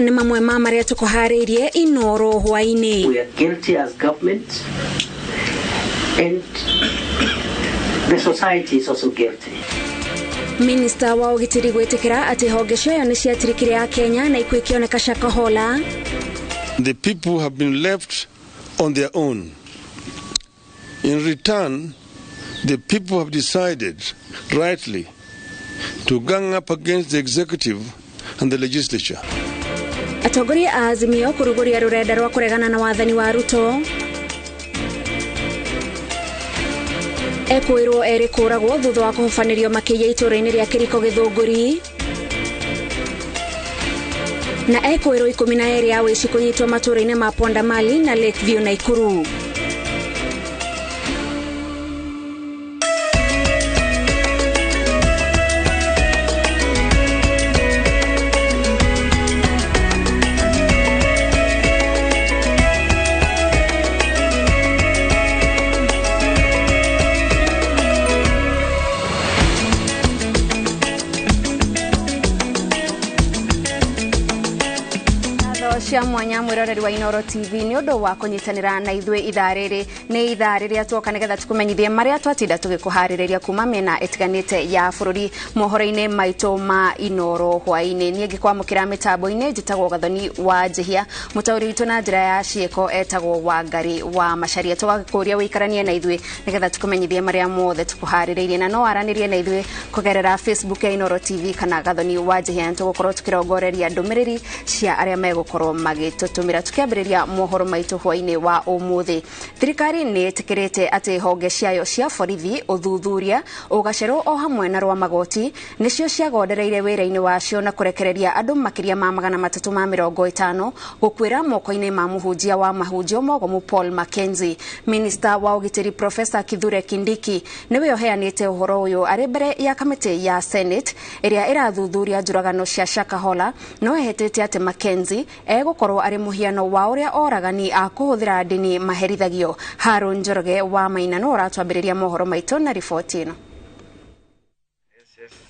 Maya nĩ mamwe ma marĩa tũkũharĩirie Inoro hwaĩ-inĩ. We are guilty as government and the society is also guilty. Minista wa ũgitĩri gwĩtĩkĩra atĩ honge ciayo nĩ ciatirikire a Kenya na ikuũ ikĩoneka Shakahola. The people have been left on their own. In return, the people have decided, rightly, to gang up against the executive and the legislature. Atongoria a Azimio kũrugũria rũrenda rwa kũregana na wathani wa Ruto. Ekwĩrwo erĩ kũragwo thutha wa kũhobanĩrio makĩiya itũũra-inĩ rĩa Kĩriko Gĩthũngũri. Na ekwĩrwo 12 a wĩici kũnyitwo matũũra-inĩ ma Pondamali na Lakeview Naikuru. Cia mwanya mwiroreri wa Inoro TV ni undu wa kunyitanira na ithuĩ ithaa rĩrĩ nĩ ithaa rĩrĩa tuoka nĩgetha tũkũmenyithie marĩa twatinda tũgĩkũharĩrĩria kuma mĩena ĩtiganĩte ya bũrũri mohoro-inĩ maitũ ma Inoro hwaĩ-inĩ. Niĩ ngĩkwamũkĩra mĩtambo-inĩ njĩtagwo Gathoni wa Njihia, mũtaũri witũ na njĩra ya ciĩko etagwo Wangari wa Macharia. Tũgakũria wĩikaranie na ithuĩ nĩgetha tũkũmenyithie marĩa mothe tũkũharĩrĩirie, na no aranĩrie na ithuĩ kũgerera Facebook ya Inoro TV kana Gathoni wa Njihia. Tũgũkorwo tũkĩrongoreria ndũmĩrĩri cia arĩa megũkorwo magĩtũtũmĩra. Tũkĩambĩrĩria mohoro maitũ hwaĩ-inĩ wa ũmũthĩ, thirikari nĩ ĩtĩkĩrĩte atĩ honge ciayo cia borithi, ũthuthuria, ũgacerwo o hamwe na rwa magoti nĩcio ciagondereire wĩra-inĩ wacio na kũrekereria andũ makĩria ma 350 gũkuĩra moko-inĩ ma mũhunjia wa mahunjio mogomu Paul Mackenzie. Minista wa ũgitĩri Professor Kithure Kindiki nĩwe ũheanĩte ũhoro ũyũ arĩ mbere ya kamĩtĩ ya Senate ĩrĩa ĩrathuthuria njũragano cia Shakahola, no ehĩtĩte atĩ Mackenzie egũkorwo arĩ mũhiano wa ũrĩa oragani a kũhũthĩra ndini maherithagio. Harun Njoroge wa Maina no ũratwambĩrĩria mohoro maitũ na riboti ĩno.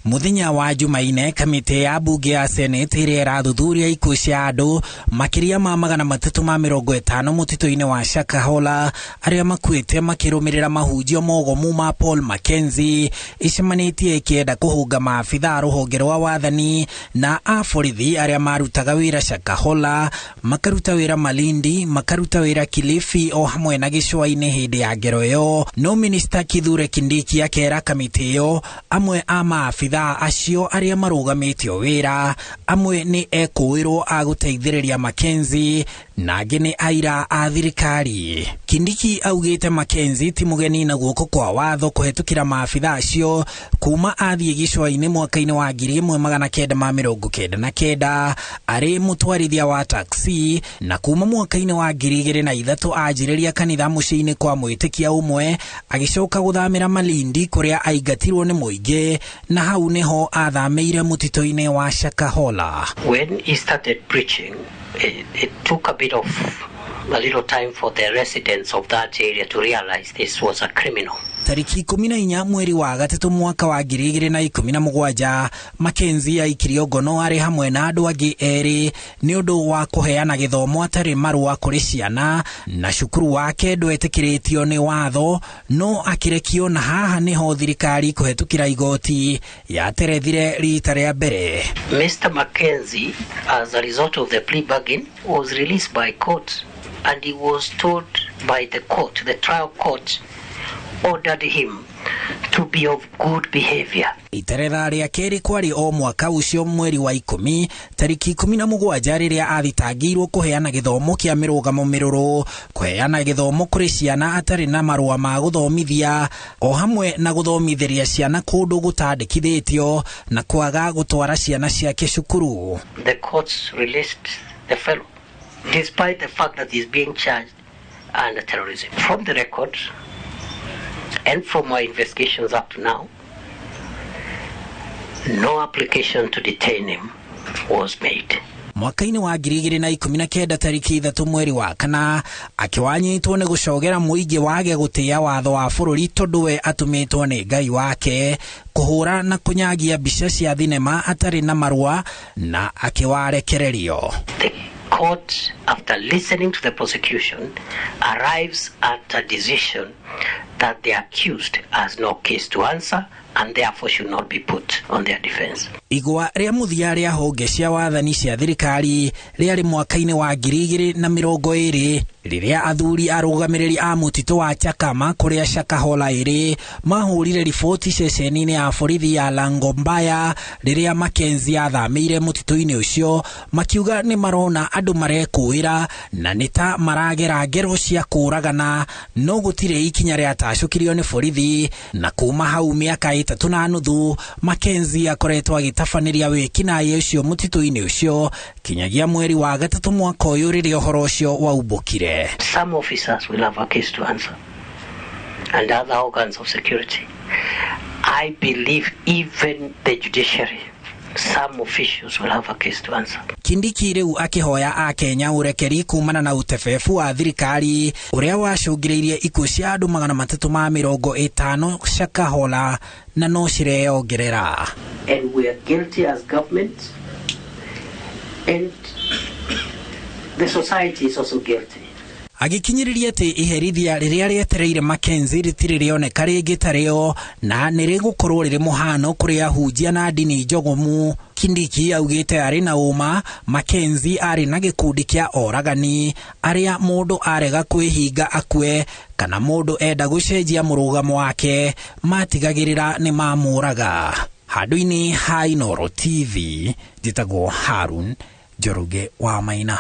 Muthenya wa Jumaine, kamĩtĩ ya bunge ya Senate ĩrĩa ĩrathuthuria ikuũ cia andũ makĩria ma 350 mũtitũ-inĩ wa Shakahola arĩa makuĩte makĩrũmĩrĩra mahunjio mogomu ma Paul Mackenzie icemanĩtie ĩkĩenda kũhũnga maabithaa rũhonge rwa wathani na a borithi arĩa marutaga wĩra Shakahola, makaruta wĩra Malindi, makaruta wĩra Kilifi o hamwe na gĩcũa-inĩ hĩndĩ ya ngero ĩyo. No Minista Kithure Kindiki akera kamĩtĩ ĩyo amwe a maabithaa acio arĩa marũgamĩtio wĩra, amwe nĩ ekũĩrwo a gũteithĩrĩria Mackenzie na angĩ nĩ aira a thirikari. Kindiki augĩte Mackenzie ti mũgeni na guoko kwa watho kũhetũkĩra maabithaa acio kuma athiĩ gĩcũa-inĩ mwaka-inĩ wa 1999 arĩ mũtwarithia wa taxi, na kuma mwaka-inĩ wa 2003 anjĩrĩria kanitha mũciĩ-inĩ kwa mwĩtĩkia ũmwe, agĩcoka gũthamĩra Malindi kũrĩa aingatirwo nĩ mũingĩ, na hau nĩho athamĩire mũtitũ-inĩ wa Shakahola. When he started preaching, it took a bit of a little time for the residents of that area to realize this was a criminal. Tariki 14 mweri wa gatatũ mwaka wa 2017 Mackenzie aikirio ngono arĩ hamwe na andũ angĩ erĩ nĩ ũndũ wa kũheana gĩthomo atarĩ marũa kũrĩ ciana, na cukuru wake ndwetĩkĩrĩtio nĩ watho no akĩrekio, na haha nĩho thirikari kũhetũkĩra igoti yaterethire rita rĩa mbere. Mr. Mackenzie, as a result of the plea bargain, was released by court, and he was told by the court, the trial court ordered him to be of good behavior. Iteretha rĩa kerĩ kwarĩ o mwaka ũcio mweri wa 10 tariki 17 rĩrĩa athitangĩirwo kũheana gĩthomo kĩa mĩrũgamo mĩrũrũ, kũheana gĩthomo kũrĩ ciana atarĩ na marũa ma gũthomithia o hamwe na gũthomithĩria ciana kũndũ gũtandĩkithĩtio na kwaga gũtwara ciana ciake cukuru. The courts released the fellow despite the fact that he's being charged under terrorism. From the record and from our investigations up to now, no application to detain him was made. Mwaka-inĩ wa 2019 tarĩki 3 mweri wa 4 akĩwanyitwo nĩ gũcogera mũingĩ wage gũtĩa watho wa bũrũri tondũ we atũmĩtwo nĩ Ngai wake kũhũra na kũnyagia mbica cia thinema atarĩ na marũa na akĩwarekererio. The court, after listening to the prosecution, arrives at a decision that the accused has no case to answer and therefore should not be put on their defense. Igwa rĩa mũthia rĩa honge cia wathani cia thirikari rĩarĩ mwaka-inĩ wa 2020 rĩrĩa athuri arũgamĩrĩri a mũtitũ wa Chakama kũrĩa Shakahola ĩrĩ mahũrire riboti ceceni-inĩ ya borithi ya Langombaya rĩrĩa Mackenzie athamĩire mũtitũ-inĩ ũcio, makiuga nĩ marona andũ marekũĩra na nĩ ta maragera ngero cia kũragana, no gũtirĩ ikinya rĩatacũkirio nĩ borithi. Na kuma hau mĩaka 3.5 Mackenzie akoretwo agĩtabanĩria wĩkinaĩ ũcio mũtitũ-inĩ ũcio kinyagia mweri wa 3 mwaka ũyũ rĩrĩa ũhoro ũcio waumbũkire. Some officers will have a case to answer and other organs of security. I believe even the judiciary, some officials will have a case to answer. Kindiki rĩu akĩhoya akenya ũrekeri kumana na utebebu wa thirikari ũrĩa wacũngĩrĩirie ikuũ cia andũ 350 Shakahola na no cireyongerera. And we are guilty as government, and the society is also guilty. Agĩkinyĩrĩria atĩ iherithia rĩrĩa rĩetereire Mackenzie rĩtirĩ rĩoneka rĩngĩ ta rĩo na nĩ rĩgũkorwo rĩrĩ mũhano kũrĩ ahunjia na ndini njogomu. Kindiki augĩte arĩ na ũma Mackenzie arĩ na gĩkundi kĩa oragani arĩa mũndũ arega kwĩhinga akue kana mũndũ enda gũcenjia mũrũgamo wake matigagĩrĩra nĩ mamũraga. Handũ-inĩ ha Inooro TV njĩtagwo Harun Njoroge wa Maina.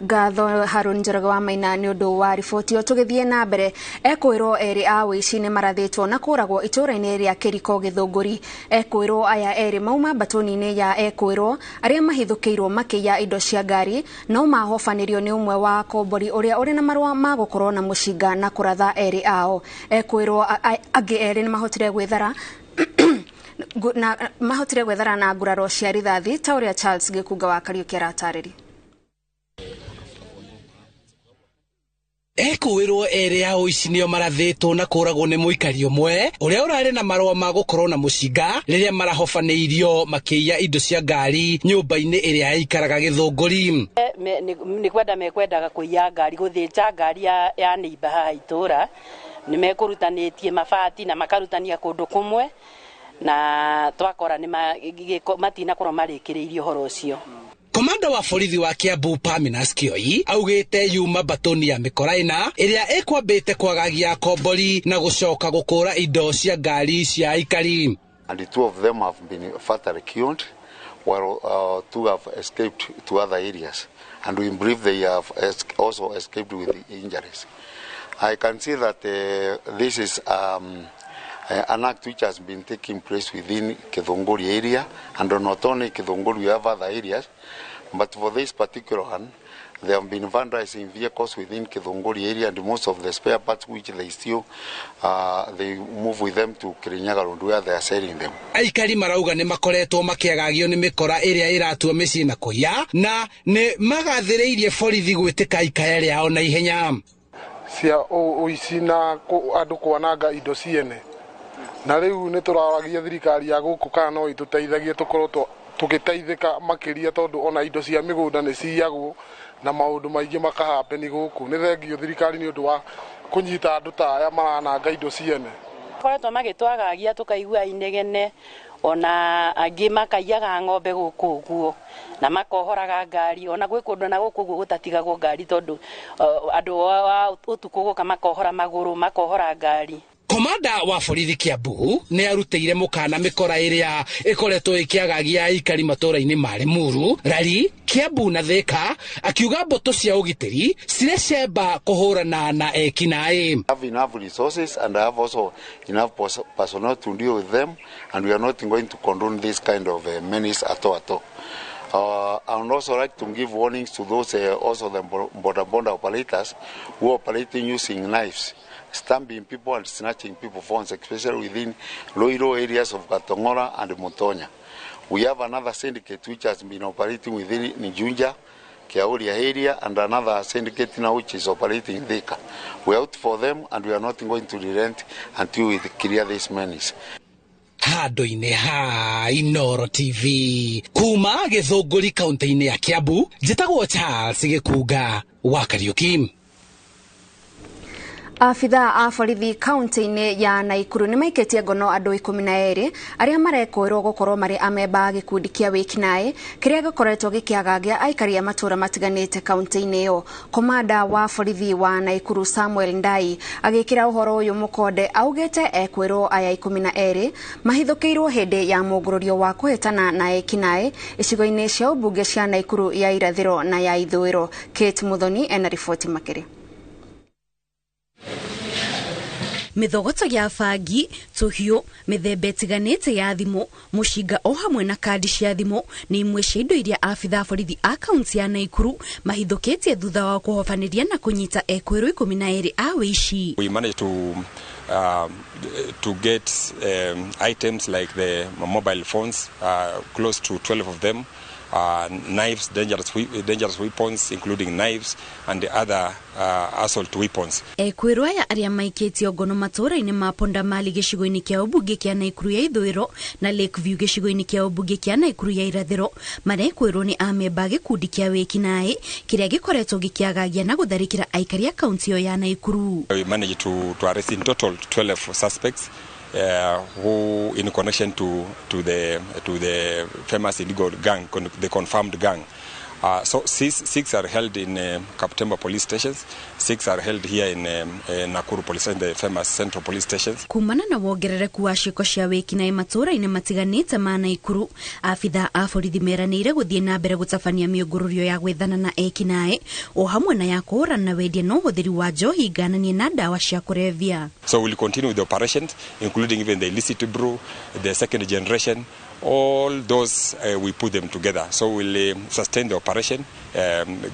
Ngatho Harun Njoroge wa Maina nĩ ũndũ wa riboti ĩyo. Tũgĩthiĩ na mbere, ekwĩrwo erĩ a ũici nĩ marathĩtwo na kũragwo itũũra-inĩ rĩa Kĩriko Gĩthũngũri. Ekwĩrwo aya erĩ mauma mbatũni-inĩ ya ekwĩrwo arĩa mahithũkĩirwo makĩiya indo cia ngari no mahobanĩrio nĩ ũmwe wa kombori ũrĩa ũrĩ na marũa ma gũkorwo na mũcinga na kũratha erĩ ao. Ekwĩrwo angĩ erĩ nĩ mahotire gwĩthara na mahotire gwethara na nguraro cia rithathi ta ũrĩa Charles Gĩkunga wa Kariũki aratarĩria. Ekwĩrwo erĩ a ũici nĩo marathĩtwo na kũragwo nĩ mũikari ũmwe ũrĩa ũrarĩ na marũa ma gũkorwo na mũcinga rĩrĩa marahobanĩirio makĩiya indo cia ngari nyũmba-inĩ ĩrĩa yaikaraga Gĩthũngũri. Nĩ kwenda mekwendaga kũiya ngari, gũthĩnja ngari ya neighbor haha itũũra. Nĩ mekũrutanĩtie mabati na makarutania kũndũ kũmwe na twakora nĩ matinakorwo marĩkĩrĩirie ũhoro ũcio. Komanda wa borithi wa Kiambu Paminas Kioi augĩte yuma mbatũni ya mĩkora ĩna ĩrĩa ĩkwambĩte kwagagia kombori na gũcoka gũkũra indo cia ngari cia aikari. And the two of them have been fatally killed, while two have escaped to other areas, and we believe they have also escaped with the injuries. I can see that this is an act which has been taking place within Githunguri area, and not only Githunguri, we have other areas, but for this particular one, they have been vandalizing vehicles within Githunguri area, and most of the spare parts which they steal, they move with them to Kirinyaga Road where they are selling them. Aikari marauga nĩ makoretwo makĩagagio nĩ mĩkora ĩrĩa ĩratua mĩciĩ na kũiya, na nĩ magathĩrĩirie borithi gwĩtĩka ikaya rĩao na ihenya. Cia ũici na andũ kwananga indo ciene. Na rĩu nĩ tũraragia thirikari ya gũkũ kana no ĩtũteithagie tũkorwo tũgĩteithĩka makĩria, tondũ ona indo cia mĩgũnda nĩ ciyagwo na maũndũ maingĩ makahapeni gũkũ. Nĩ thengio thirikari nĩ ũndũ wa kũnyita andũ ta aya marananga indo ciene. Koretwo magĩtwagagia tũkaigua inegene, ona angĩ makaiyaga ng'ombe gũkũ ũguo na makohoraga ngari, ona gwĩ kũndũ na gũkũ ũguo gũtatigagwo ngari tondũ andũ a ũtukũ gũka makohora magũrũ, makohora ngari. Komanda wa borithi Kiambu nĩ arutĩire mũkana mĩkora ĩrĩa ĩkoretwo ĩkĩagagia aikari matũũra-inĩ ma Limuru, Rari, Kiambu na Thika, akiuga mbũtũ cia ũgitĩri cirecemba kũhũrana na ekinaĩ. I have enough resources and I have also enough personnel to deal with them, and we are not going to condone this kind of menace at all. At all. I would also like to give warnings to those also the border operators who are operating using knives, stabbing people and snatching people phones, especially within low areas of Gatongora and Mutonya. We have another syndicate which has been operating within Juja, Kiauria area, and another syndicate now which is operating in Thika. We are out for them and we are not going to relent until we clear this menace. Handũ-inĩ ha Inooro TV kuma Gĩthũngũri kaunti-inĩ ya Kiambu, njĩtagwo Charles Gĩkunga wa Kariuki. Abithaa a borithi kaunti-inĩ ya Naikuru nĩ maikĩtie ngono andũ 12 arĩa marekũĩrwo gũkorwo marĩ amemba a gĩkundi kĩa wĩkinaĩ kĩrĩa gĩkoretwo gĩkĩagagia aikari a matũũra matiganĩte kaunti-inĩ ĩyo. Komanda wa borithi wa Naikuru Samuel Ndai agĩkĩra ũhoro ũyũ mũkonde augĩte ekwĩrwo aya 12 mahithũkĩirwo hĩndĩ ya mũngũrũrio wa kũhĩtana na ekinaĩ icigo-inĩ cia ũmbunge cia Naikuru ya irathĩro na ya ithũĩro. Kate Muthoni ena riboti makĩria. Mithogoto ya bangi, tũhiũ, mĩthemba ĩtiganĩte ya thimũ, mũcinga o hamwe na kandi cia thimũ nĩ imwe cia indo iria abithaa borithi a kaunti ya Naikuru mahithũkĩtie thutha wa kũhobanĩria na kũnyita ekwĩrwo 12 a wĩici. We managed to get items like the mobile phones, close to 12 of them, knives, dangerous weapons including knives and the other assault weapons. Ekwĩrwo aya arĩa maikĩtio ngono matũũra-inĩ ma Pondamali gĩcigo-inĩ kĩa ũmbunge kĩa Naikuru ya ithũĩro na Lakeview gĩcigo-inĩ kĩa ũmbunge kĩa Naikuru ya irathĩro marekwĩrwo nĩ amemba a gĩkundi kĩa wĩkinaĩ kĩrĩa gĩkoretwo gĩkĩagagia na gũtharĩkĩra aikari a kaunti ĩyo ya Naikuru. We managed to arrest in total 12 suspects who in connection to the famous illegal gang, the confirmed gang. So six are held in Kaptemba police stations, 6 are held here in Nakuru police station, the famous central police stations. Kumana na wongerereku wa ciĩko cia wĩkinaĩ matũũra-inĩ matiganĩte ma Naikuru, abithaa a borithi meranĩire gũthiĩ na mbere gũtabania mĩũngũrũrio ya gwethana na ekinaĩ o hamwe na ya kũhũrana na wendia na ũhũthĩri wa njohi ngananie na ndawa cia kũrebia. So we'll continue with the operations, including even the illicit brew, the second generation, all those we put them together. So we'll sustain the operation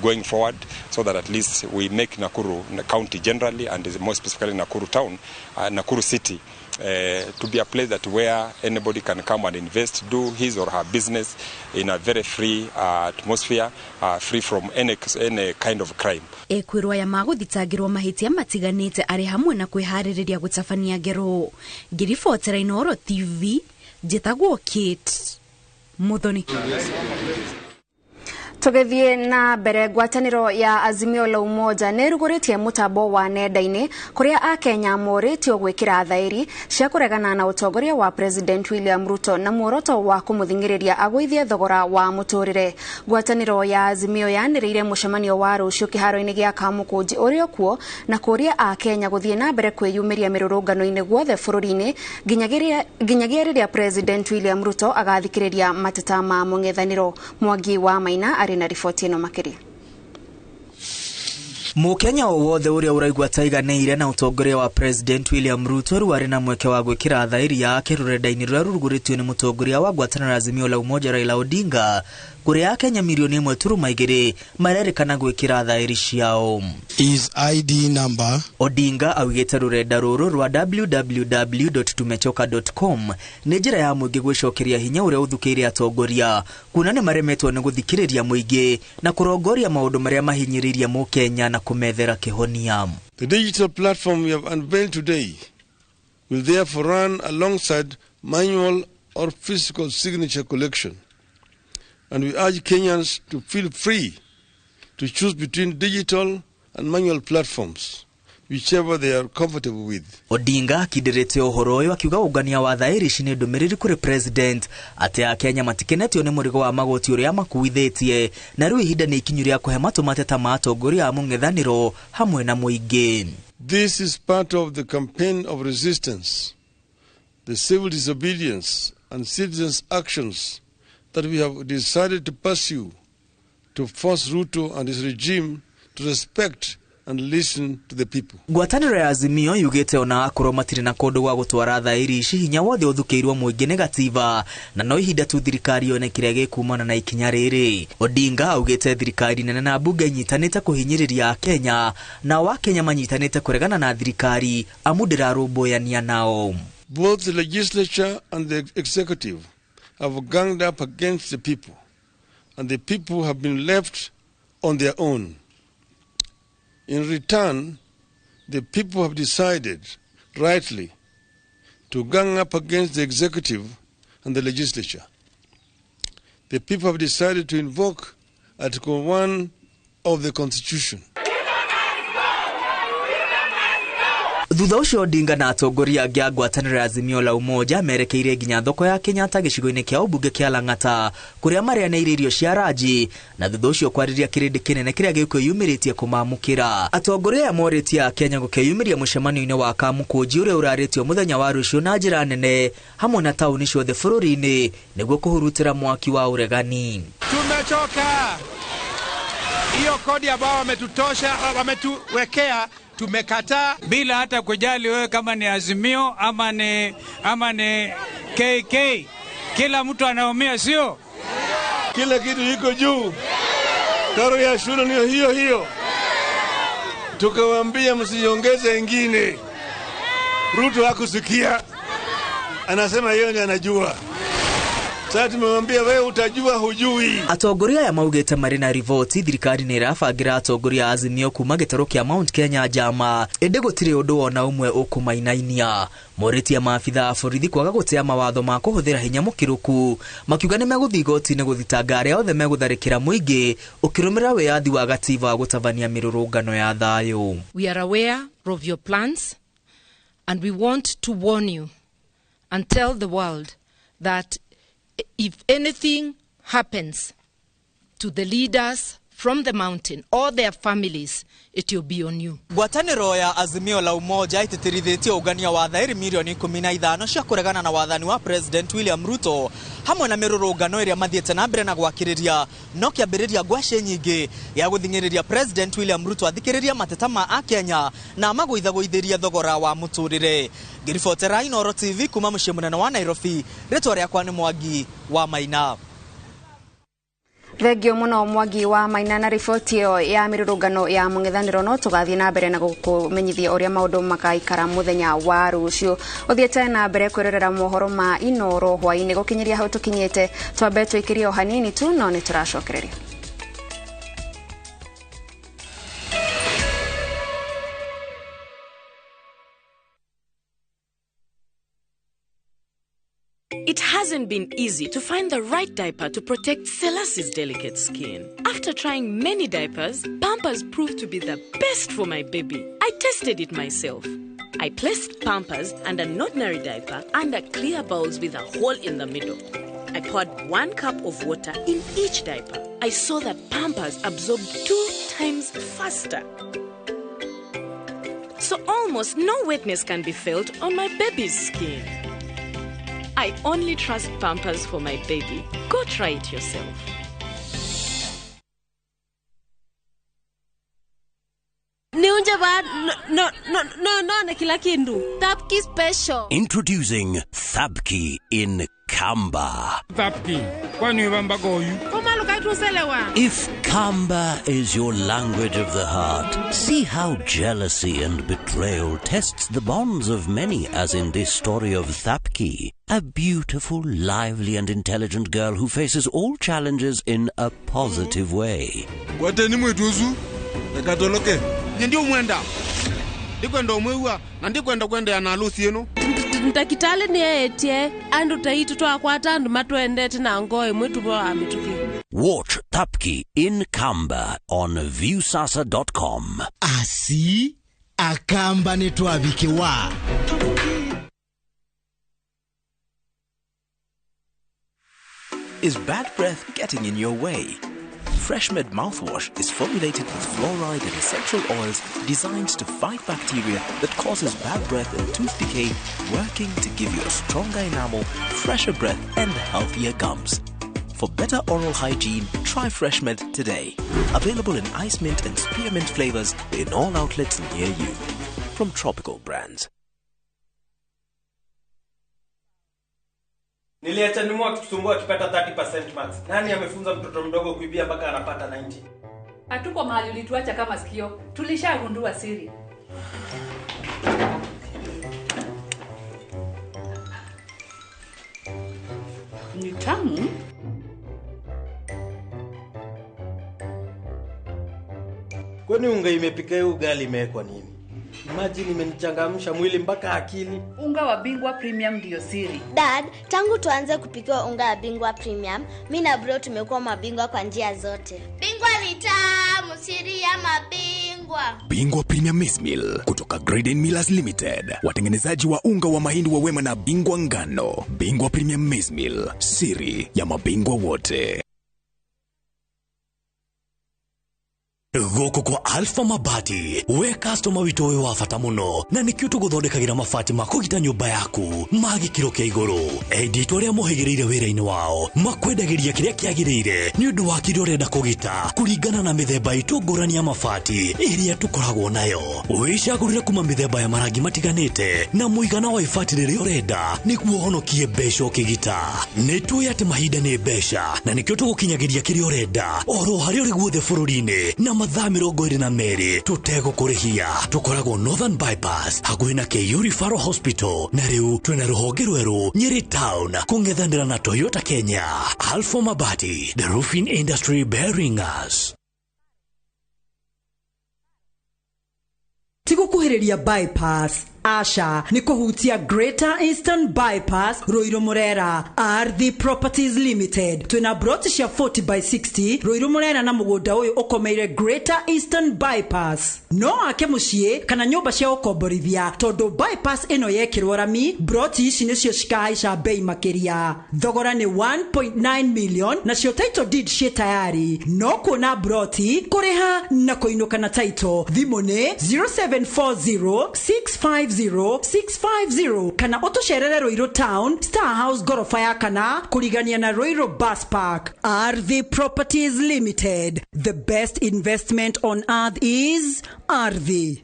going forward so that at least we make Nakuru County generally and more specifically Nakuru town, Nakuru city, to be a place that where anybody can come and invest, do his or her business in a very free atmosphere, free from any kind of crime. Ekwĩrwo aya magũthitangĩrwo mahĩtia matiganĩte arĩ hamwe na kwĩharĩrĩria gũtabania ngero. Ngĩribotera Inooro TV, njĩtagwo Kate Muthoni. Tũgĩthiĩ na mbere, ngwatanĩro ya Azimio la Umoja nĩ ĩrugũrĩtie mũtambo wa nenda-inĩ kũrĩa akenya morĩtio gwĩkĩra thaĩri cia kũregana na ũtongoria wa President William Ruto na muoroto wa kũmũthing'ĩrĩria agũithie thogora wa mũtũrĩre. Ngwatanĩro ya Azimio yanĩrĩire mũcemanio wa rũciũ kĩharo-inĩ gĩa Kamũkũnji ũrĩa kuo na kũũria akenya gũthiĩ na mbere kwĩyumĩria mĩrũrũngano-inĩ guothe bũrũri-inĩ nginyagia rĩrĩa President William Ruto agathikĩrĩria mateta ma mũng'ethanĩro. Mwangi wa Maina arĩ na riboti ĩno makĩria. Mũkenya o wothe ũrĩa ũraigua taiganĩire na ũtongoria wa President William Ruto rĩu arĩ na mweke wa gwĩkĩra thaĩri yake rũrenda-inĩ rũrĩa rũrugũrĩtio nĩ mũtongoria wa ngwatanĩro ya Azimio la Umoja Raila Odinga, kũrĩa akenya milioni 1.2 marerĩkana gwĩkĩra thaĩri ciao. His ID number. Odinga augĩte rũrenda rũrũ rwa www.tumechoka.com nĩ njĩra ya mũingĩ gwĩcokeria hinya ũrĩa ũthukĩire atongoria kuona nĩ maremetwo nĩ gũthikĩrĩria mũingĩ na kũrongoria maũndũ marĩa mahinyĩrĩirie mũkenya na kũmethera kĩhonia. The digital platform we have unveiled today will therefore run alongside manual or physical signature collection, and we urge Kenyans to feel free to choose between digital and manual platforms, whichever they are comfortable with. Odinga akindirĩte ũhoro ũyũ akiuga ũngania wa thaĩri ici nĩ ndũmĩrĩri kũrĩ president atĩ akenya matikenetio nĩ mũrigo wa magoti ũrĩa makuithĩtie na rĩu ihinda nĩ ikinyu rĩa kũhe matũ mateta ma atongoria a mũng'ethanĩro hamwe na mũingĩ. This is part of the campaign of resistance, the civil disobedience and citizens' actions that we have decided to pursue to force Ruto and his regime to respect and listen to the people. Ngwatanĩro ya Azimio yugĩte ona akorwo matirĩ na kũndũ gwa gũtwara thaĩri ici hinya wothe ũthukĩirwo mũingĩ nĩ gatiba na no ihinda tu thirikari yone kĩrĩa gĩkumana na ikinya rĩrĩ. Odinga augĩte thirikari nene na mbunge inyitanĩte kũhinyĩrĩria akenya nao akenya manyitanĩte kũregana na thirikari amu ndĩrarũmbũyania nao. Both the legislature and the executive have ganged up against the people, and the people have been left on their own. In return, the people have decided, rightly, to gang up against the executive and the legislature. The people have decided to invoke Article 1 of the Constitution. Thutha ũcio Odinga na atongoria angĩ a ngwatanĩro ya Azimio la Umoja merekeire nginya thoko ya Kenyatta gĩcigo-inĩ kĩa ũmbunge kĩa Lang'ata kũrĩa marĩanĩire irio cia ranji na thutha ũcio kwarĩria kĩrĩndĩ kĩnene kĩrĩa gĩkwĩyumĩrĩtie kũmamũkĩra. Atongoria aya morĩtie a Kenya gũkeyumĩria mũcemanio-inĩ wa Kamũkũnji ũrĩa ũrarĩtio mũthenya wa rũciũ na njĩra nene hamwe na taũni ciothe bũrũri-inĩ nĩguo kũhurutĩra mwaki wa ũregani. Tumechoka hiyo kodi ambayo wametutosha, wametuwekea, tumekataa bila hata kujali wewe kama ni Azimio ama ni KK. Kila mtu anaumia, sio? Kila kitu iko juu. Karo ya shule ni hiyo hiyo. Tukawaambia msiongeze ingine. Ruto hakusikia. Anasema yeye ndiye anajua. Sasa tumemwambia wewe utajua hujui. Atongoria aya maugĩte marĩ na riboti thirikari nĩ ĩrabangira atongoria a Azimio kuma gĩtarũ kĩa Mount Kenya njama ĩndĩ gũtirĩ ũndũ ona ũmwe ũkũmainainia. Morĩtie maabitha a borithi kwaga gũtĩa mawatho ma kũhũthĩra hinya mũkĩrũku makiuga nĩ megũthiĩ igoti-inĩ gũthitanga arĩa othe megũtharĩkĩra mũingĩ ũkĩrũmĩrĩra wĩyathi wa gatiba wa gũtabania mĩrũrũngano ya thayũ. We are aware of your plans and we want to warn you and tell the world that if anything happens to the leaders from the mountain or their families, it will be on you. Ngwatanĩro ya Azimio la Umoja ĩtĩtĩrithĩtie ũngania wa thaĩri mirioni 15 cia kũregana na wathani wa President William Ruto hamwe na mĩrũrũngano ĩrĩa mathiĩte na mbere na gwakĩrĩria no kĩambĩrĩria ngwacĩ nyingĩ ya gũthing'ĩrĩria President William Ruto athikĩrĩria mateta ma Akenya na amagũithagũithĩria thogora wa mũtũrĩre. Ngĩribotera Inooro TV kuma mũciĩ mũnene wa Nairobi, rĩtwa rĩakwa nĩ Mwangi wa Maina. Thengio muno Mwangi wa Maina na riboti ĩyo ya mĩrũrũngano ya mũng'ethanĩro. No tũgathiĩ na mbere na gũkũmenyithia ũrĩa maũndũ makaikara mũthenya wa rũciũ. Ũthiĩte na mbere kwĩrorera mohoro ma Inooro hwaĩ-inĩ. Gũkinyĩria hau tũkinyĩte, twambe twĩkĩrie o hanini tu no nĩ tũracokereria. It hasn't been easy to find the right diaper to protect Selassie's delicate skin. After trying many diapers, Pampers proved to be the best for my baby. I tested it myself. I placed Pampers and an ordinary diaper under clear bowls with a hole in the middle. I poured 1 cup of water in each diaper. I saw that Pampers absorbed 2 times faster. So almost no wetness can be felt on my baby's skin. I only trust Pampers for my baby. Go try it yourself. Thapki special. Introducing Thapki in Kamba. Thapki. If Kamba is your language of the heart, see how jealousy and betrayal tests the bonds of many, as in this story of Thapki, a beautiful, lively and intelligent girl who faces all challenges in a positive way. Watch Thapki in Kamba on viewsasa.com. Asi akamba netwabikiwa. Is bad breath getting in your way? FreshMed mouthwash is formulated with fluoride and essential oils designed to fight bacteria that causes bad breath and tooth decay, working to give you a stronger enamel, fresher breath and healthier gums. For better oral hygiene, try FreshMed today. Available in ice mint and spearmint flavors in all outlets near you. From Tropical Brands. Niliacha nimu akitusumbua akipata 30% marks. Nani amefunza mtoto mdogo kuibia mpaka anapata 90? Hatuko mahali ulituacha kama sikio. Tulishagundua siri. Ni tamu. Kwani unga imepika hiyo ugali imewekwa nini? Imagine imenichangamsha mwili mpaka akili. Unga wa Bingwa Premium ndio siri. Dad, tangu tuanze kupikiwa unga wa Bingwa Premium, mi na bro tumekuwa mabingwa kwa njia zote. Bingwa ni tamu, siri ya mabingwa. Bingwa Premium Maize Meal kutoka Graden Millers Limited, watengenezaji wa unga wa mahindi wa Wema na Bingwa Ngano. Bingwa Premium Maize Meal, siri ya mabingwa wote. Gũkũ kwa Alpha Mabati we customer witũ wĩ wa bata mũno na nĩkĩo tũgũthondekagĩra mabati ma kũgita nyũmba yaku ma gĩkĩro kĩa igũrũ. Endia aitũ arĩa mohĩgĩrĩire wĩra-inĩ wao makwendagĩria kĩrĩa kĩagĩrĩire nĩ ũndũ wa kĩrĩa ũrenda kũgita kũringana na mĩthemba itũ ngũrani ya mabati ĩrĩa tũkoragwo nayo. Wĩcagũrĩre kuma mĩthemba ya marangi matiganĩte na mũigana wa ibati rĩrĩa ũrenda nĩguo ũhonokie mbeca ũkĩgita. Nĩ tũĩ atĩ mahinda nĩ mbeca na nĩkĩo tũgũkinyagĩria kĩrĩa ũrenda oro harĩa ũrĩ guothe bũrũri-inĩ na mathaa 22 tũtegũkũrĩhia. Tũkoragwo Northern Bypass hakuhĩ na KU Referral Hospital na rĩu twĩna rũhonge rwerũ Nyeri Town kũng'ethanĩra na Toyota Kenya. Alpha Mabati, the roofing industry bearing us. Tigukuhĩrĩria bypass Asha ni kuhutia Greater Eastern Bypass Ruiru Murera. Ardhi Properties Limited twina broti cia 40 by 60 Ruiru Murera na mugunda uyu ukomeire Greater Eastern Bypass. No ake muciĩ kana nyumba cia ukomborithia tondu bypass ino yekirwo rami broti ici nicio cikahaica bei makiria. Thogora ni 1.9 million nacio title deed ciĩ tayari. No kuona broti kuriha na kuinuka na title. Thimũ ni 0740 650 650 kana utucerere Ruiru Town Star House gorofa ya kana kurigania na Ruiru Bus Park. Ardhi Properties Limited, the best investment on earth is Ardhi.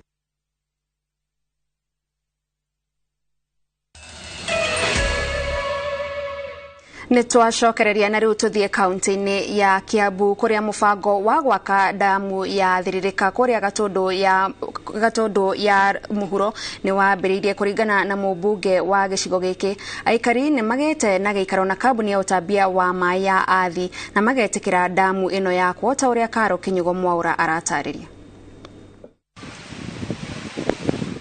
Nĩ twacokereria na rĩu tũthiĩ kaunti-inĩ ya Kiambu kũrĩa mũbango wa gwaka damu ya Thiririka kũrĩa Gatũndũ ya mũhuro nĩ wambĩrĩirie kũringana na mũmbunge wa gĩcigo gĩkĩ. Aikari nĩ magĩte na gĩikaro na kambuni ya ũtambia wa maĩ ya Athi na magetĩkĩra damu ĩno yakwo ta ũrĩa Karo Kinyugo Mwaura aratarĩria.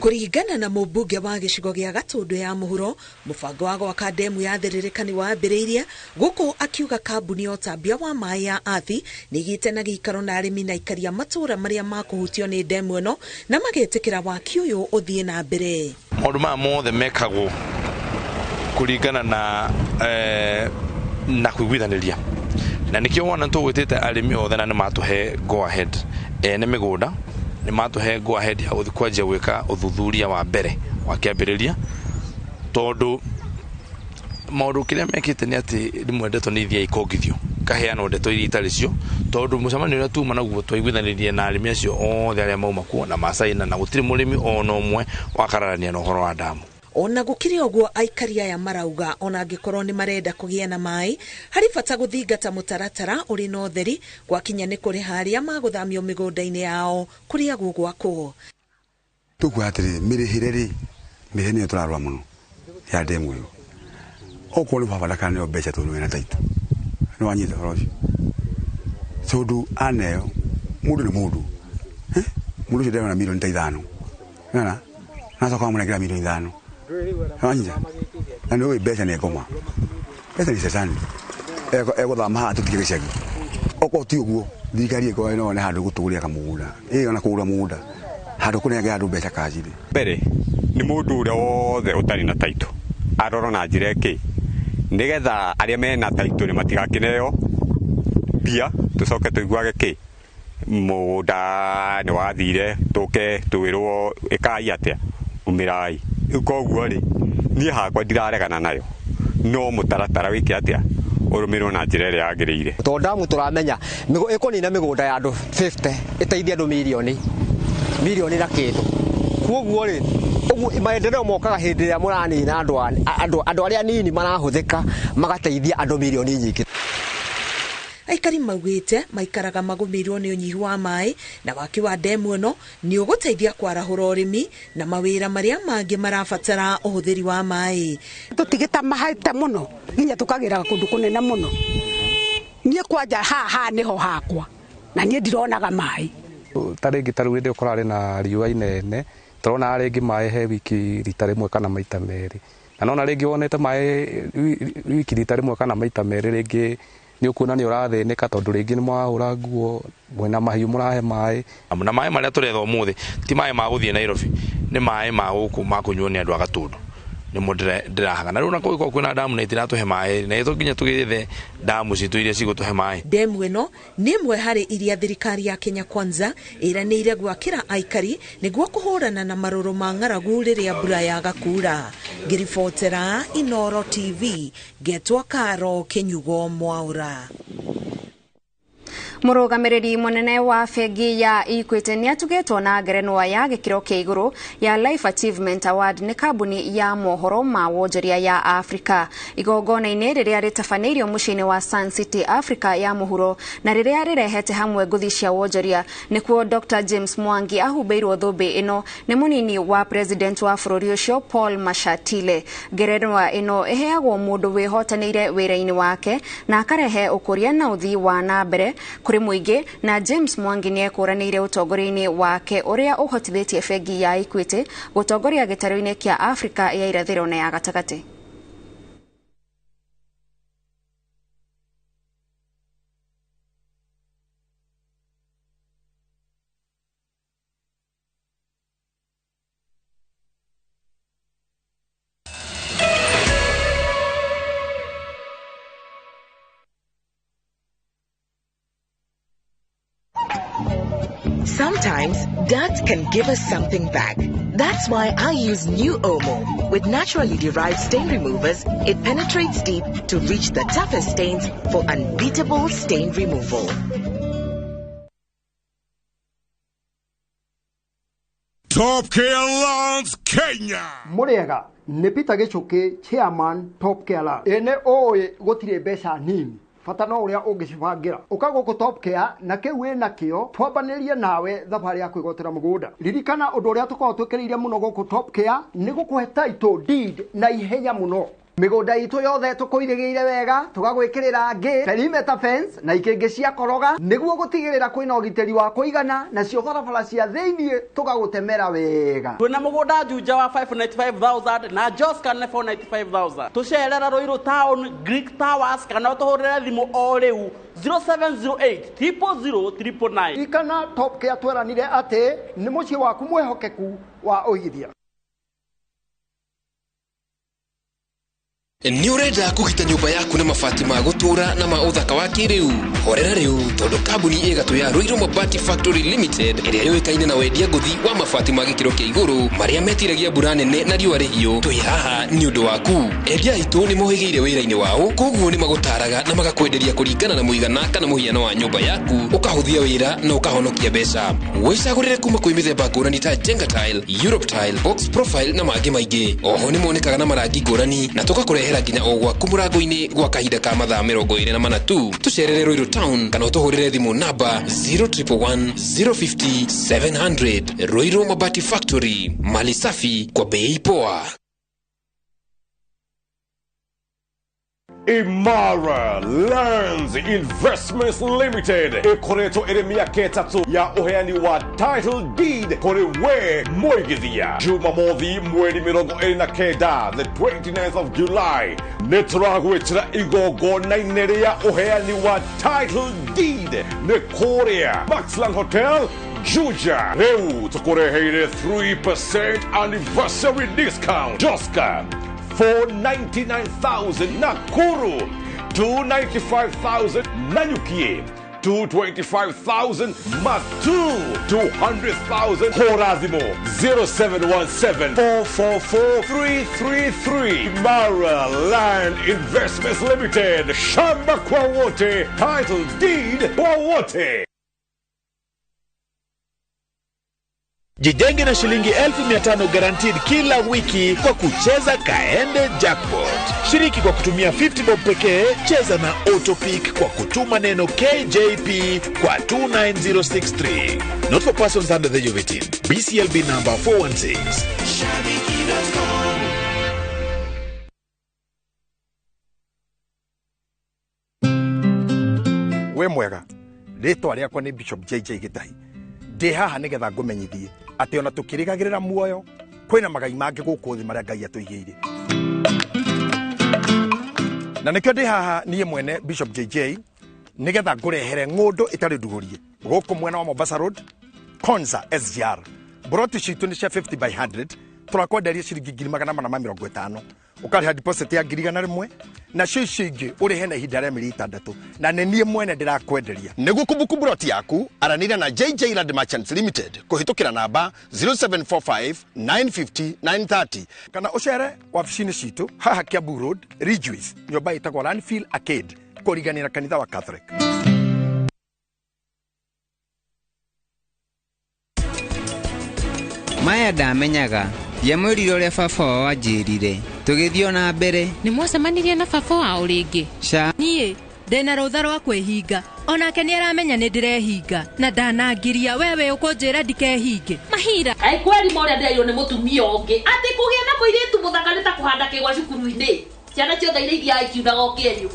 Kũringana na mũmbunge wa gĩcigo gĩa Gatũndũ ya mũhuro, mũbango wa gwaka ndemu ya Thiririka nĩ wambĩrĩirie gũkũ akiuga kambuni ya ũtambia wa maĩ ya Athi nĩ ĩgĩte na gĩikaro na arĩmi na aikari a matũũra marĩa makũhutio nĩ ndemu ĩno na magetĩkĩra waki ũyũ ũthiĩ na mbere. Maũndũ maya mothe mekagwo kũringana na na kũiguithanĩria na nĩkĩo wona tũgwĩtĩte arĩmi othe na nĩ matũhe go ahead ene mĩgũnda nĩ matũhe go ahead ya gũthiĩ kwanjia gwĩka ũthuthuria wa mbere wa kĩambĩrĩria tondũ maũndũ kĩrĩa mekĩte nĩ atĩ rĩmwe ndeto nĩ ithiaga ikongithio kaheanwo ndeto iria itarĩ cio tondũ mũcemanio ũrĩa tuma naguo twaiguithanĩrie na arĩmi acio othe arĩa mauma kuo na macaina na gũtirĩ mũrĩmi ona ũmwe wakararania na ũhoro wa damu. Ona gũkĩrĩ ũguo aikari aya marauga ona angĩkorwo nĩ marenda kũgĩa na maĩ harĩ bata gũthingata mũtaratara ũrĩ na ũtheri gwakinya nĩ kũrĩha arĩa magũthamio mĩgũnda-inĩ yao kũrĩa gũgwakwo. Tũkuga atĩrĩ mĩrĩhĩre rĩ mĩrĩhĩre nĩyo tũrarora mũno ya ndemu ĩyo okorwo nĩ baba ndakaneo mbeca tondũ wĩna taitũ nĩ wanyita ũhoro ũcio tondũ aneo mũndũ nĩ mũndũ mũndũ ũcio ndarona milioni ta 5 nona nacoka amũnengera milioni 5 wanyita na nĩ ũĩ mbeca nĩ ngoma mbeca nĩ cecani egũthama haha tũtige gĩcagi okorwo ti ũguo thirikari ĩkorwo no yone handũ gũtũgũria kamũgũnda ĩ ona kũgũra mũgũnda handũ kũnengera andũ mbeca kanjirĩ. Mbere nĩ mũndũ ũrĩa wothe ũtarĩ na taitũ arorwo na njĩra ĩngĩ nĩgetha arĩa mena taitũ nĩ matigakĩneo mbia tũcoke tũiguage kĩ mũgũnda nĩ wathire tũke twĩrwo ĩkai atĩa umĩrai. Rĩu koguo rĩ niĩ hakwa ndiraregana nayo no mũtaratara wĩke atĩa ũrũmĩrĩrwo na njĩra ĩrĩa yagĩrĩire. Tondũ ndamu tũramenya ĩkũnina mĩgũnda ya andũ 50 ĩteithie andũ milioni na kĩndũ. Koguo rĩ maendeleo mokaga hĩndĩ ĩrĩa mũranina andũ arĩa anini marahũthĩka magateithia andũ milioni nyingĩ. Aikari maugĩte maikaraga magũmĩirwo nĩ ũnyihu wa maĩ na waki wa ndemu ĩno nĩ ũgũteithia kwarahũra ũrĩmi na mawĩra marĩa mangĩ marabatara ũhũthĩri wa maĩ. Tũtigĩta mahaite mũno nginya tũkagĩraga kũndũ kũnene mũno. Niĩ kwanja haha nĩho hakwa na niĩ ndironaga maĩ. Ta rĩngĩ ta rĩu hĩndĩ ĩyo kũrarĩ na riũa inene, tũrona rĩngĩ maĩ he wiki rita rĩmwe kana maita merĩ, na nona rĩngĩ wonete maĩ wiki rita rĩmwe kana maita merĩ, rĩngĩ nĩ ũkuona nĩ ũrathĩnĩka tondũ rĩngĩ nĩ mwahũra nguo mwĩna mahiũ mũrahe maĩ. Na maĩ marĩa tũretha ũmũthĩ ti maĩ ma gũthiĩ Nairobi, nĩ maĩ ma gũkũ ma kũnyuo nĩ andũ a Gatũndũ nĩmo ndĩrahaga. Na rĩu na kũngĩkorwo kwĩna ndamu na itiratũhe maĩ, na to nginya tũgĩethe ndamu citũ iria cigũtũhe maĩ. Ndemu ĩno nĩ ĩmwe harĩ iria thirikari ya Kenya Kwanza ĩranĩire gwakĩra aikari nĩguo kũhũrana na marũrũ ma ng'aragu rĩrĩa mbura yaga kuura. Ngĩribotera Inooro TV, ngetwo Karo Kĩnyugo Mwaura. Mũrũgamĩrĩri mũnene wa bengi ya Equity nĩ atugĩtwo na ngerenwa ya gĩkĩro kĩa igũrũ ya Life Achievement Award nĩ kambuni ya mohoro ma wonjoria ya Africa. Igongona-inĩ rĩrĩa rĩtabanĩirio mũciĩ-inĩ wa Sun City Africa ya mũhuro na rĩrĩa rĩrehete hamwe ngũthi cia wonjoria, nĩkuo Dr. James Mwangi ahumbĩirwo thũmbĩ ĩno nĩ mũnini wa president wa bũrũri ũcio Paul Mashatile. Ngerenwa ĩno ĩheagwo mũndũ wĩhotanĩire wĩra-inĩ wake na akarehe ũkũria na ũthii wa na mbere kũrĩ mũingĩ, na James Mwangi nĩ ekũranĩire ũtongoria-inĩ wake ũrĩa ũhotithĩtie bengi ya Equity gũtongoria gĩtarũ-inĩ kĩa Afrika ya irathĩro na ya gatagatĩ. Sometimes dirt can give us something back. That's why I use new Omo. With naturally derived stain removers, it penetrates deep to reach the toughest stains for unbeatable stain removal. Top Care Lands Kenya. Muriega nĩ Peter Gichuki, chairman Top Care Lands. Ene oĩ gũtirĩ mbeca nini, bata no ũrĩa ũngĩcibangira. Ũka gũkũ Top Care na kĩu wĩ nakĩo twambanĩrie nawe thabarĩ ya kwĩgwatĩra mũgũnda. Ririkana ũndũ ũrĩa tũkoragwo twĩkĩrĩire mũno gũkũ Top Care nĩ gũkũhe title deed na ihenya mũno. Mĩgũnda itũ yothe tũkũirĩgĩire wega, tũgagwĩkĩrĩra ngĩ, perimeter fence na ikĩngĩ cia koroga nĩguo gũtigĩrĩra kwĩna ũgitĩri wa kũigana, nacio barabara cia thĩiniĩ tũgagũtemera wega. Twĩna mũgũnda Juja wa 595,000 na Joska nĩ 495,000. Tũcerera Ruiru Town, Greek Towers kana ũtũhũrĩre thimũ o rĩu 0708 000 999. Ririkana Top Care tweranire atĩ nĩ mũciĩ waku mwĩhokeku wa ũigithia. Nĩ ũrenda kũgita nyũmba yaku na mabati ma gũtũũra na ma ũthaka wa kĩrĩu? Horera rĩu tondũ kambuni ĩgatũ ya Ruiru Mabati Factory Limited ĩrĩa yũĩkaine na wendia ngũthi wa mabati ma gĩkĩro kĩa igũrũ marĩa metiragia mbura nene na riũa rĩhiũ, twĩ haha nĩ ũndũ waku. Endia aitũ nĩ mohĩgĩire wĩra-inĩ wao, koguo nĩ magũtaraga na magakwenderia kũringana na mũigana kana mũhiano wa nyũmba yaku, ũkahũthia wĩra na ũkahonokia mbeca. Wĩcagũrĩre kuma kwĩ mĩthemba ngũrani ta Jenga Tile, Europe Tile, Box Profile na mangĩ maingĩ. Oho nĩ monekaga na marangi ngũrani na tũgakũrehera nginya o gwaku mũrango-inĩ gwa kahinda ka mathaa 24 tu. Tũcerere Ruiru Town kana ũtũhũrĩre thimũ namba 0111 050 700. Ruiru Mabati Factory, mali safi kwa bei poa. Imara Lands Investments Limited ikoretwo ĩrĩ mĩaka ĩtatũ ya ũheani wa title deed kũrĩ we mũigithia. Jumamothi mweri 29, the 29th of July, nĩ tũragwĩtĩra igongona-inĩ rĩa ũheani wa title deed nĩ kũrĩa Maxland Hotel, Juja. Rĩu tũkũreheire 3% anniversary discount. Joska 499,000, Nakuru 295,000, Nanyuki 225,000, Matu 200,000, Horathimo 0717 444 333. Mara Land Investments Limited, shamba kwa wote, title deed kwa wote. Jijenge na shilingi 1500 guaranteed kila wiki kwa kucheza Kaende Jackpot. Shiriki kwa kutumia 50 bob pekee, cheza na Autopick kwa kutuma neno KJP kwa 29063. Not for persons under the age of 18. BCLB number 416. Shabiki.com. We mwega, rĩtwa rĩakwa nĩ Bishop JJ Gĩtahi. Ndĩ haha nĩgetha ngũmenyithie atĩ ona tũkĩrĩgagĩrĩra muoyo kwĩna magai mangĩ gũkũ thĩ marĩa Ngai atũigĩire. Na nĩkĩo ndĩ haha niĩ mwene Bishop JJ nĩgetha ngũrehere ng'ũndũ ĩtarĩ ndugũrie gũkũ mwena wa Mombasa Road, Konza SGR. Broti citũ nĩ cia 50 by 100, tũrakwenderia ciringi 450,000. Ũkarĩha deposit ya 100,000 nacio icio ingĩ ũrĩhe na ihinda rĩa mĩeri 6 na nĩ niĩ mwene ndĩrakwenderia. Nĩguo kũbuku broti yaku aranĩria na JJ Land Merchants Limited kũhĩtũkĩra namba 0745 950 930 kana ũcere wabici-inĩ citũ haha Kiambu Road, Ridgeways, nyũmba ĩtagwo Landfill Arcade kũrigania na kanitha wa Catholic. Maya ndamenyaga ndiamwĩrire ũrĩa baba wao anjĩrire tũgĩthiĩ o na mbere. Nĩ mwacemanirie na baba wao rĩngĩ? Ca. Niĩ ndĩna rũtha rwa kwĩhinga onake nĩ aramenya nĩ ndĩrehinga na ndanangiria wewe ũkũnjĩra ndikehinge mahira. Ai kweri ma ũrĩa ndĩrairwo nĩ mũtumia ũngĩ atĩ kũgĩa na mũirĩtu mũthaka nĩ ta kũhanda kĩgwa cukuru-inĩ, ciana ciothe iria ithiaga ikiunaga o kĩenyũ.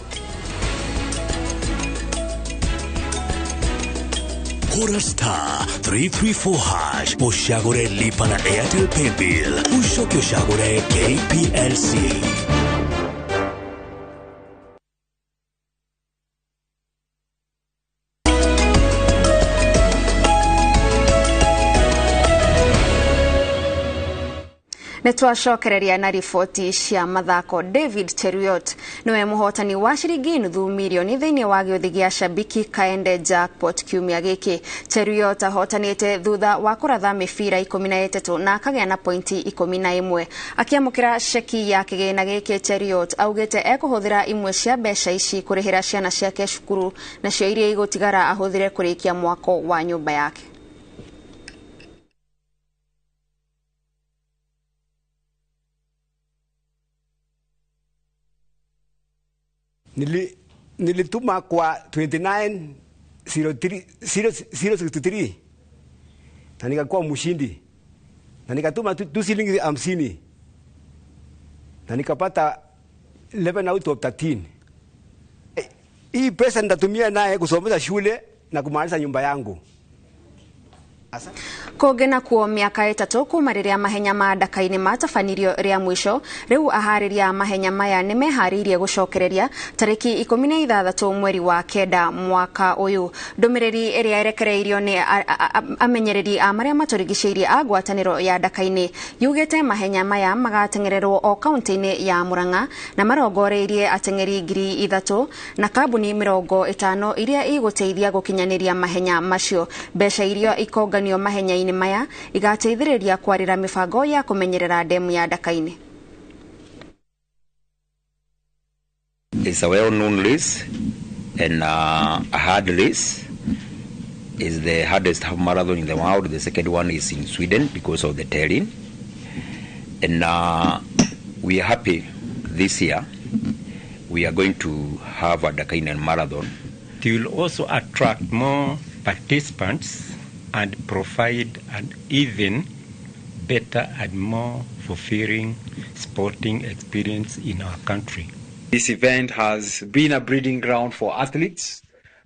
Hura star 334 hash ushagure lipa na Airtel Paybill ushoke ushagure KPLC. Nĩtwacokereria na riboti cia mathako. David Cheruiyot niwe mũhotani wa ciringi nuthu mirioni thĩinĩ wa gĩũthĩ gĩa Shabiki Kaende Jackpot kiumia gĩkĩ. Cheruiyot ahotanĩte thutha wa kũratha mĩbira 13 na akagĩa na pointi 11. Akĩamũkĩra ceki ya kĩgĩna gĩkĩ, Cheruiyot augĩte ekũhũthĩra imwe cia mbeca ici kũrĩhĩra ciana ciake cukuru nacio iria igũtigara ahũthĩre kũrĩkia mwako wa nyũmba yake. Nilituma kwa 2903063 na nikakuwa mshindi na nikatuma tu shilingi 50 na nikapata 11 out of 13. Hii pesa nitatumia naye kusomesha shule na kumaliza nyumba yangu. Kũngĩ nakuo mĩaka 3 kuma rĩrĩa mahenya ma Ndakainĩ matabanirio rĩa mũico, rĩu aharĩria a mahenya maya nĩmeharĩirie gũcokereria tarĩki 16 mweri wa 9 mwaka ũyũ. Ndũmĩrĩri ĩrĩa ĩrekereirio nĩ amenyereri a marĩa matũrigicĩirie a ngwatanĩro ya Ndakainĩ yugĩte mahenya maya magateng'ererwo o kaunti-inĩ ya Murang'a na marongoreirie ateng'eri 3,000 na kambuni 50 iria igũteithia gũkinyanĩria mahenya macio. Mbeca iria ikonganio mahenya-inĩ maya igateithĩrĩria kwarĩra mĩbango ya kũmenyerera ndemu ya Ndakainĩ. It's a well-known race and a hard race. It's the hardest half marathon in the world. The second one is in Sweden because of the terrain. And we are happy this year we are going to have a Ndakaini marathon. It will also attract more participants and provide an even better and more fulfilling sporting experience in our country. This event has been a breeding ground for athletes,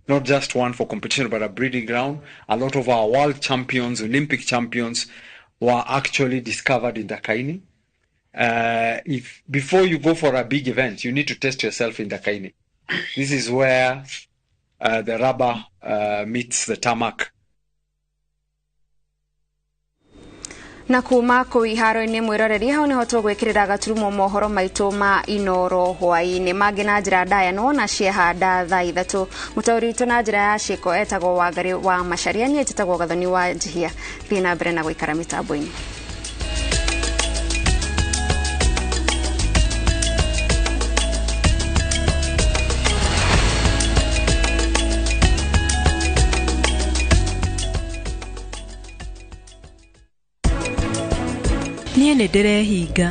not just one for competition, but a breeding ground. A lot of our world champions, Olympic champions, were actually discovered in Ndakaini. If before you go for a big event, you need to test yourself in Ndakaini. This is where the rubber meets the tarmac. Na kuma kũu iharo-inĩ mwĩroreri hau nĩho tũgwĩkĩrĩra gaturumo mohoro maitũ ma Inoro hwaĩ-inĩ mangĩ na njĩra ndaya nĩwona ciehanda thaa 3. Mũtaũri witũ na njĩra ya ciĩko etagwo Wangari wa Macharia, niĩ njĩtagwo Gathoni wa Njihia. Thiĩ na mbere na gũikara mĩtambo-inĩ. Niĩ nĩ ndĩrehinga.